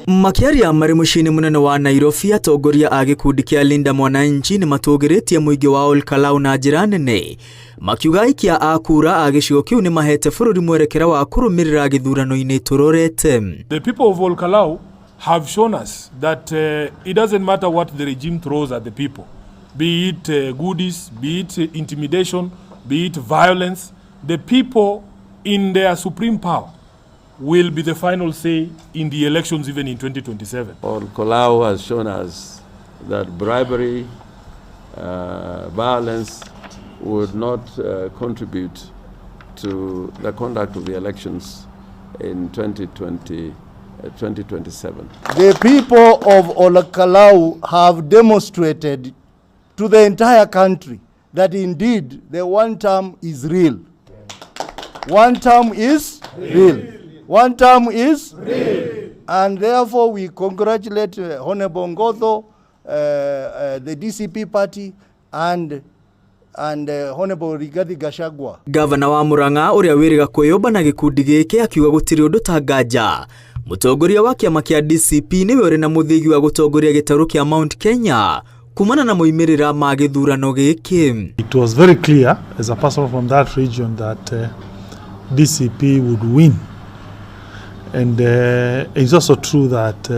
Makĩaria marĩ mũciĩ-inĩ mũnene wa Nairobi, atongoria a gĩkundi kĩa Linda Mwananchi nĩ matũgĩrĩtie mũingĩ wa Ol Kalou na njĩra nene, makiuga aikia a kura a gĩcigo kĩu nĩ mahete bũrũri mwerekera wa kũrũmĩrĩra gĩthurano-inĩ tũrorete. The people of Ol Kalou have shown us that it doesn't matter what the regime throws at the people, be it goodies, be it intimidation, be it violence, the people in their supreme power will be the final say in the elections, even in 2027. Ol Kalou has shown us that bribery, violence would not contribute to the conduct of the elections in 2020, 2027. The people of Olkalou have demonstrated to the entire country that indeed the one term is real. One term is real. One term is real. And therefore we congratulate Honorable Ngotho, the DCP party, and Honorable Rigathi Gachagua. Gavana wa Murang'a ũrĩa wĩrĩga kwĩyũmba na gĩkundi gĩkĩ akiuga gũtirĩ ũndũ ta nganja. Mũtongoria wa kĩama kĩa DCP nĩwe ũrĩ na mũthĩgi wa gũtongoria gĩtarũ kĩa Mount Kenya kumana na moimĩrĩra ma gĩthurano gĩkĩ. It was very clear as a person from that region that DCP would win. And it's also true that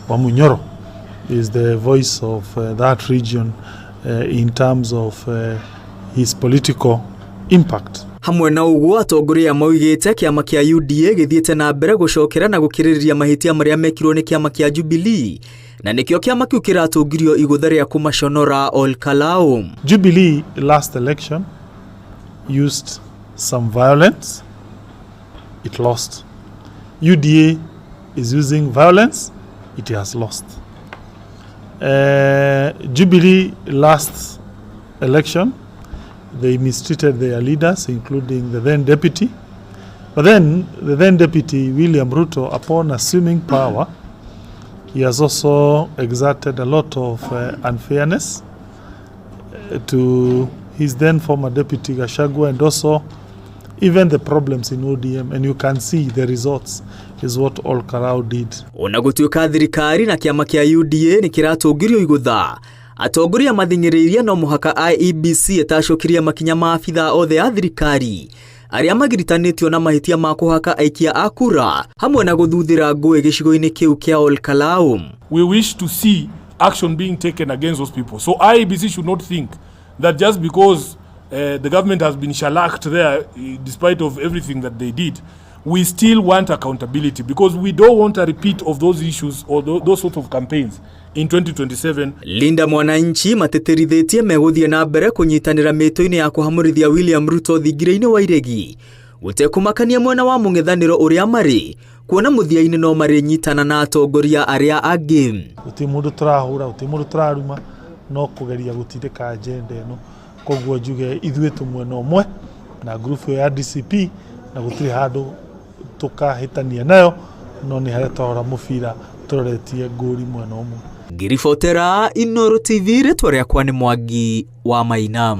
Wamunyoro is the voice of that region in terms of his political impact. Hamwe na ũguo, atongoria maugĩte kĩama kĩa UDA gĩthiĩte na mbere gũcokera na gũkirĩrĩria mahĩtia marĩa mekirwo nĩ kĩama kĩa Jubilee, na nĩkĩo kĩama kĩu kĩratũngirio igũtha rĩa kũmaconora Ol Kalou. Jubilee last election used some violence, it lost. UDA is using violence, it has lost. Jubilee last election, they mistreated their leaders, including the then deputy. But then the then deputy, William Ruto, upon assuming power, he has also exerted a lot of unfairness to his then former deputy Gachagua, and also even the problems in ODM, and you can see the results is what Ol Kalou did. Ona gũtuĩka thirikari na kĩama kĩa UDA nĩ kĩratũngirio igũtha, atongoria mathing'ĩrĩirie no mũhaka IEBC ĩtacũkĩrie makinya ma abithaa othe a thirikari arĩa magiritanĩtio na mahĩtia ma kũhaka aikia a kura hamwe na gũthuthĩra ngũĩ gĩcigo-inĩ kĩu kĩa Ol Kalou. We wish to see action being taken against those people. So IEBC should not think that just because the government has been shellacked there, despite of everything that they did, we still want accountability, because we don't want a repeat of those issues or those sorts of campaigns in 2027. Linda Mwananchi matĩtĩrithĩtie megũthiĩ na mbere kũnyitanĩra mĩtũ-inĩ ya kũhamũrithia William Ruto thingira-inĩ wa iregi, gũtekũmakania mwena wa mũng'ethanĩro ũrĩa marĩ, kuona mũthia-inĩ no marĩnyitana na atongoria arĩa angĩ. Gũtirĩ mũndũ tũrahũra, gũtirĩ mũndũ tũraruma, no kũgeria gũtindĩka agenda ĩno. Koguo njuge ithuĩ tũ mwena ũmwe na ngurubu ĩyo ya DCP, na gũtirĩ handũ tũkahĩtania nayo, no nĩ harĩa twarora mũbira tũroretie ngũri mwena ũmwe. Ngĩribotera Inooro TV, rĩtwa rĩakwa nĩ Mwangi wa Maina.